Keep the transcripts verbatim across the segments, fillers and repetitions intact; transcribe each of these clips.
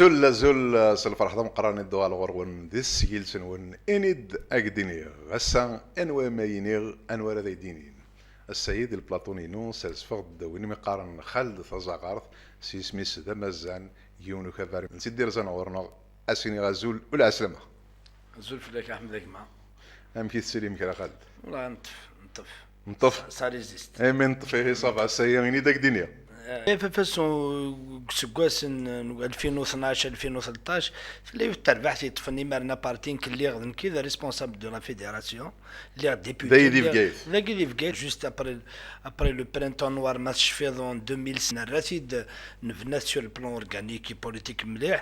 Azul, azul, s lferḥ d ameqqran i d-uɣaleɣ ɣur-wen di tesgilt-nwen. Ini-d, ad k-d-iniɣ. Ass-a, anwa ma iniɣ, anwa ara d ay-d-inin? Ass-ayi di lplaṭu-inu, sers-feɣ-d win umi qqaren Xald Tazaɣart, s yisem-is d amazan, yiwen ukabar n tiddirza n ɣur-neɣ, ad s-iniɣ azul u lɛeslama. Azul fell-ak a Ḥmed a gma. Amek i tettili kra Xald? Wala nṭef, nṭef. Nṭef? Ça résiste. Imi nṭef, ihi ça va, ass-ayi ini-d ad k-d-iniɣ. F F S deg iseggasen n alfin u tnac, alfin u tleṭṭac, tella yiwet terbaɛt yeṭṭfen imaren aparti nekk lliɣ d nekk i d responsable de la fédération, lliɣ député. Dagi di Bgayet. Dagi di Bgayet, juste après, après le printemps noir, ma tecfiḍ, en deux mille cinq, nerra-t-id, nebna sur le plan organique et politique mliḥ.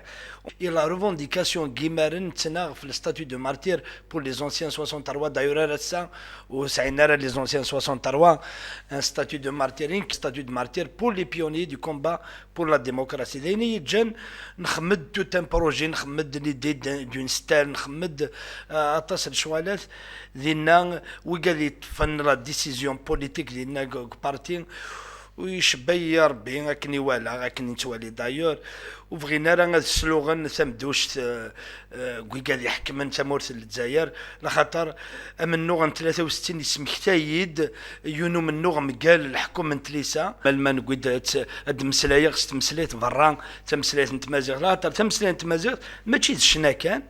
Et la revendication n yimaren, nettnaɣ f le statut de martyr pour les anciens soixante-trois, d'ailleurs, ar ass-a ur sɛin ara les anciens soixante-trois un statut de martyr, un statut de martyr pour les pionniers du combat pour la démocratie. D ayen i yi-ǧǧan nxemmem-d tout un projet, nxemmem-d l'idée d'un- d'une stèle, nxemmem-d, euh, aṭas n lecɣalat. Dinna, wigad yeṭṭfen la décision politique dinna deg deg parti, ur icebba-yi Rebbi akken i walaɣ, akken i nettwali d'ailleurs, ur bɣin ara ad sluɣen tamduct, euh, euh, deg wigad iḥekmen tamurt n Lezzayer, laxaṭer amennuɣ n tlata u settin yesmektay-id yiwen umennuɣ mgal leḥkum n tlisa. Malma newwi-d ad, ad d-mmeslayeɣ s tmeslayt berra, tameslayt n tmaziɣt, laxaṭer tameslayt n tmaziɣt mačči d ccna kan,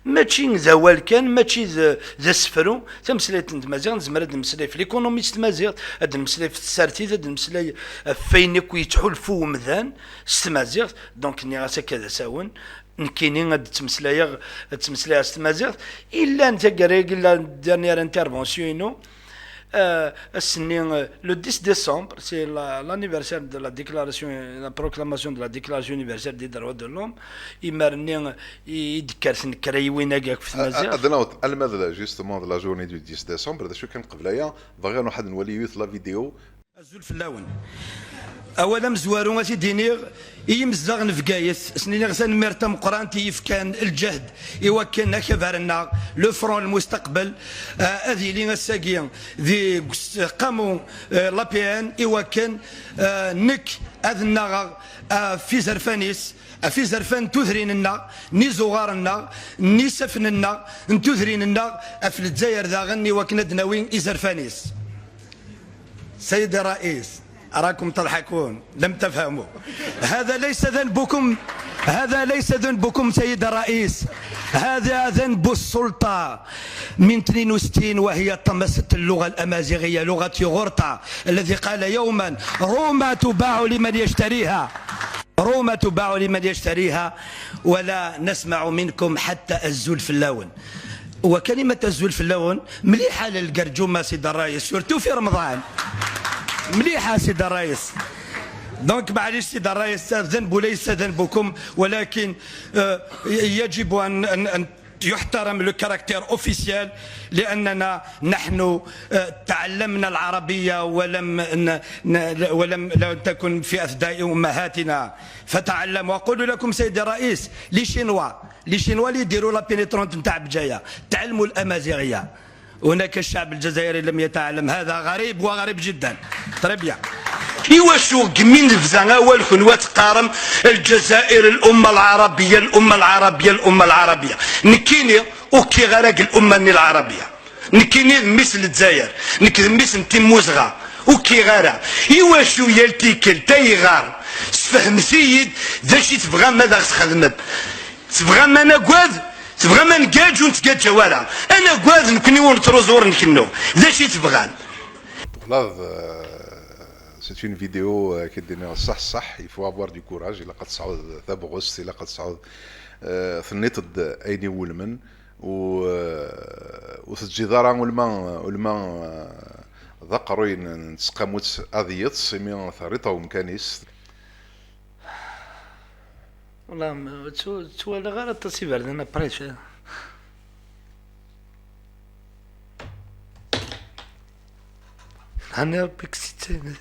mačči d awal kan, mačči d, d asefru. Tameslayt n tmaziɣt, nezmer ad nemmeslay f l'économie s tmaziɣt, ad nemmeslay f tsertit, ad nemmeslay ɣef wayen akk yettḥulfu umdan s tmaziɣt. Donc, nniɣ-as akka d asawen, nekkini ad ttmeslayeɣ, ad ttmeslayeɣ s tmaziɣt. Illan taggara-agi, la dernière intervention-inu, euh, ass-nni, euh, le dix décembre, c'est la- l'anniversaire de la déclaration, la proclamation de la Déclaration universelle des droits de l'homme. Imar-nni, euh, i i d-kkersen kra yiwin-agi akk f tmaziɣt. Ad naweḍ alma d la- justement de la journée du dix décembre, d acu kan qbel aya, bɣiɣ ad nruḥ ad nwali yiwet la vidéo. Azul fell-awen. Awal amezwaru ad t-id-iniɣ i yimezdaɣ n Bgayet, s-niniɣ tanemmirt tameqqrant i yefkan lǧehd i wakken akabar-nneɣ, le front, lmustaqbel, euh, ad yili ass-agi di useqqamu, euh, l'A P N, i wakken, euh, nekk ad nnaɣeɣ, euh, f izerfan-is, ɣef izerfan n tudrin-nneɣ, n izuɣar-nneɣ, n isaffen-nneɣ, n tudrin-nneɣ, ɣef Lezzayer daɣen, i wakken ad d-nawi izerfan-is. سيد الرئيس، أراكم تضحكون، لم تفهموا. هذا ليس ذنبكم، هذا ليس ذنبكم سيد الرئيس، هذا ذنب السلطة. من اثنين وستين وهي طمست اللغة الأمازيغية، لغة يوغورتا، الذي قال يوما: روما تباع لمن يشتريها. روما تباع لمن يشتريها، ولا نسمع منكم حتى أزول فلاون. وكلمة أزول فلاون مليحة للقرجومة سيد الرئيس، surtout في رمضان. مليحة سيد الرئيس. Donc معليش سيد الرئيس، الذنب ليس ذنبكم، ولكن، آه، يجب أن، أن، أن يحترم le caractère officiel، لأننا نحن، آه، تعلمنا العربية ولم ن-، ن-، ولم، لم تكن في أثداء أمهاتنا، فتعلم. وأقول لكم سيدي الرئيس، les Chinois، les Chinois اللي يديروا la pénétrante نتاع بجاية، تعلموا الأمازيغية. هناك الشعب الجزائري لم يتعلم، هذا غريب وغريب جدا. Très bien. Iwacu gmin lebda awal kunwa teqqarem الجزائر الأمة العربية، الأمة العربية، الأمة العربية؟ Nekkini ur kkiɣ ara deg الأمة-nni العربية. Nekkini d mmi-s n Lezzayer, nekk d mmi-s n Timmuzɣa, ur kkiɣ ara. Iwacu yal tikkelt ayɣer? Sfehmet-iyi-d d acu i tebɣam ad aɣ-txedmem. Tebɣam ad nagad? Tebɣam ad ngaǧ ur nettgaǧaw ara? Ad nagad nekkni ur nettruẓu ur nkennu. D acu i tebɣam? Voilà, euh, c'est une vidéo, euh, qui est donnée صح صح, il faut avoir du courage, ilaq ad tesɛuḍ tabɣest, ilaq ad tesɛuḍ, euh, tenniḍ-d ayen iwulmen, u, euh, ur teǧǧiḍ ara ulma, ulma, euh, d aqerruy n, n tseqqamut ad yeṭṭes, imi terriḍ-t ɣer umkan-is. Wallah, ma ttw-, ttwalaɣ ara aṭas iberdan après. Ɛni Rebbi k-sittayen.